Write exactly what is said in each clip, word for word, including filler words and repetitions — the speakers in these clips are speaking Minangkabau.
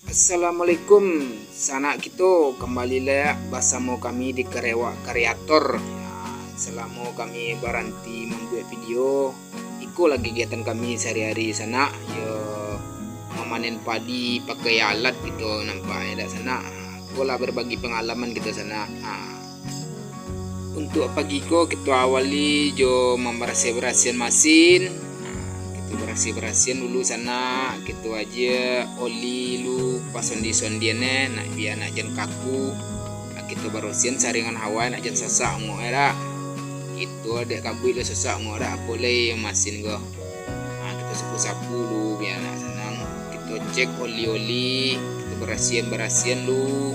Assalamualaikum, sanak kito, kambali lai basamo kami di Karewak Kreator. Ya, salamo kami baranti mambuek video, iko lah kagiatan kami sahari-hari, sanak. Yo, mamanen padi pakai alat kito nampak, yo dak, sanak? Iko lah berbagi pengalaman kito, sanak. Ah. Untuak pagi ko, kito awali jo mambarasiah-barasiahan masin. Nah, kito barasiah-barasiahan dulu, sanak. Kito ajiah oli lu, pasondi-sondian e, nak bia nak jan kaku. Nah, kito barasiahan saringan hawa, nak jan sasak ungok e dak. Kito dek kabuik lah sasak ungok dak, apo lai masin ko. Ha, kito sapu-sapu lu, bia nak sanang. Kito cek oli-oli, kito barasiahan-barasiahan lu.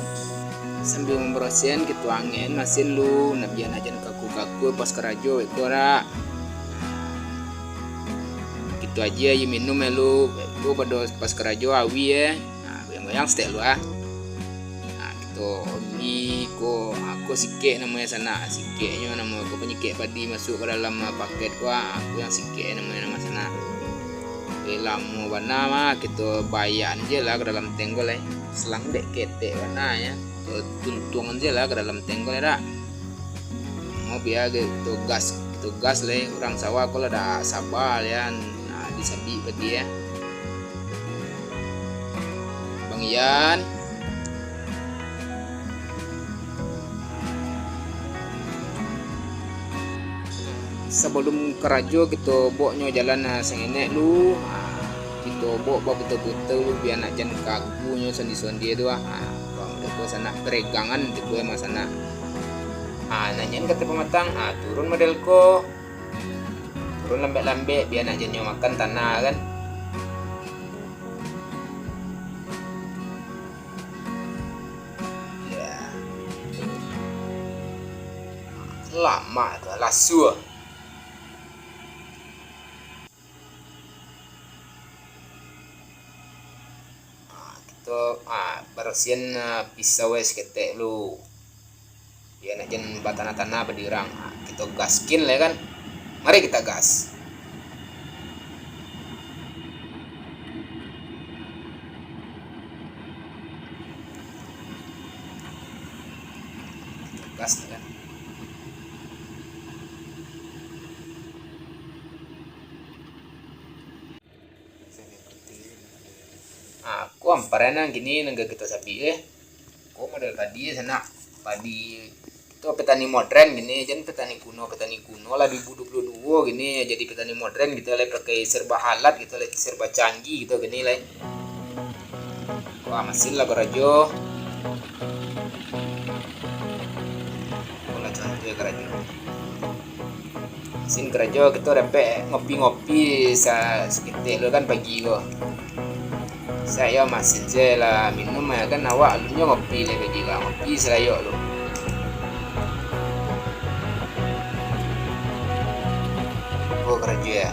Sambia mambarasiahan, kito angek-an masin lu, nak bia nak jan kaku-kaku pas karajo, beko dak. Kito ajiah aia minum e lu, beko pado pas karajo awi e. Nah, goyang-goyang saketek lu, ah. Nah, kito oli ko, ah, ko sikek namonyo sanak, sikeknyo namonyo ko panyikek padi masuak ka dalam, ah, paket ko, ah, ko yang sikek namonyo namo sanak. Tapi lamo bana mah, kito bayakan je lah ka dalam tengkol, eh. Selang dek ketek bana, ya. Kito tuntuang je lah ka dalam tengkol, ya dak? Mau bia kito gas, kito gas lai, urang sawah ko lah dak saba lai, nah, disabik padi, ya. Bang Ian. Sabalum karajo kito boknyo jalan, ah, sangenek lu, ah, kito bok baputa-puta lu, bia nak jan kakunyo sondi-sondi tu, ah. Ah, kalau model ko sanak peregangan tu, emang sanak. Ah, nanyan kato pamatang, ah, turun model ko. Turun lambek-lambek, bia nak jan nyo makan tanah, kan. Ya. Lamak tu, lasua. Ah, kito, ah, barasiahan, ah, pisau e saketek lu. Bia nak jan batanah-tanah padi urang. Ah, kito gaskin lai, kan. Mari kita gas. Kito gas lai, kan. Ah, ko amparian nan kini nan ka kito sabik, eh. Ko model padi sanak, padi kito petani modern kini, jan petani kuno, petani kuno lah dua ribu dua puluh dua kini, jadi petani modern kito lai pakai serba alat, kito lai serba canggih kito kini lai. Wah, masin lah karajo. Ko lah contoh karajo. Masin karajo kito dapek ngopi-ngopi sa-, saketek lu kan pagi ko. Sayo masin se lah minum, ya kan, awak alun nyo ngopi lai pagi ko, ngopi salayok lu. Ko karajo, ya.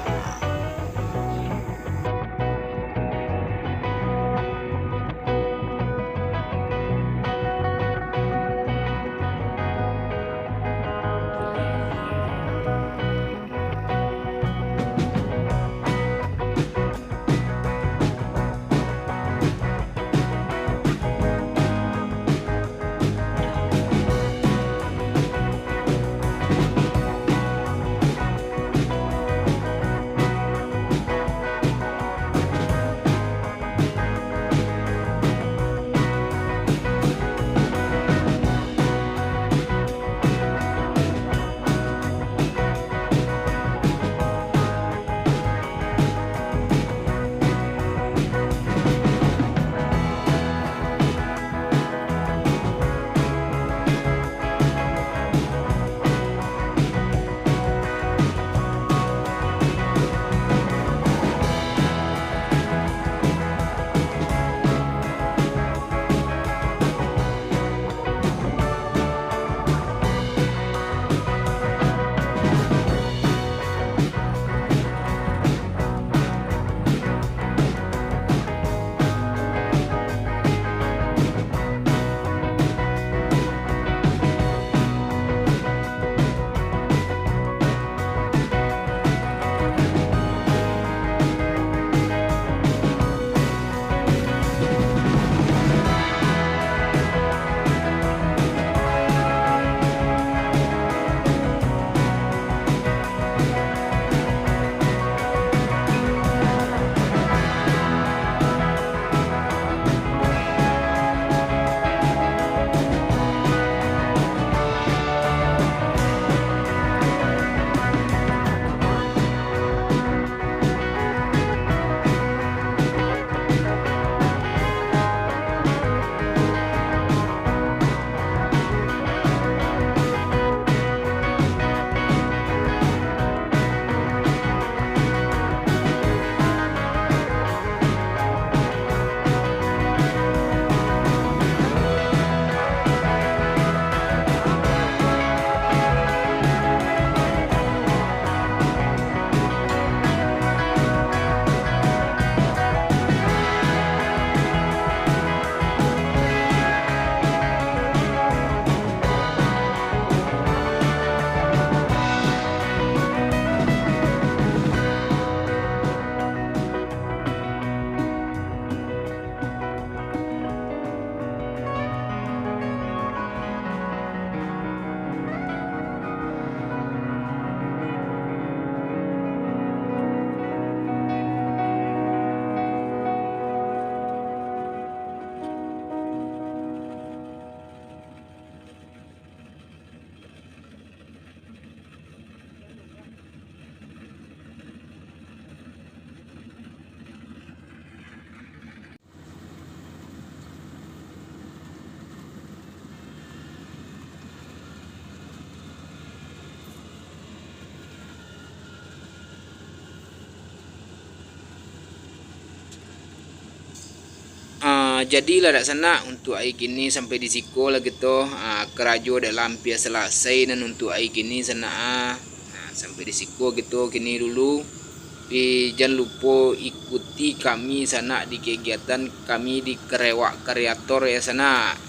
Nah, jadilah dak sanak, untuk ari kini sampai di siko lah kito. Ah, karajo dak lah ampia salasai nan untuk ari kini sanak, ah. Nah, sampai di siko kito kini dulu. Tapi jan lupo ikuti kami sanak di kegiatan kami di Kerewak Kreator ya sanak.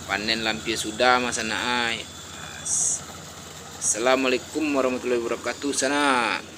Panen lah ampia sudah mah sanak ai. Assalamualaikum warahmatullahi wabarakatuh sanak.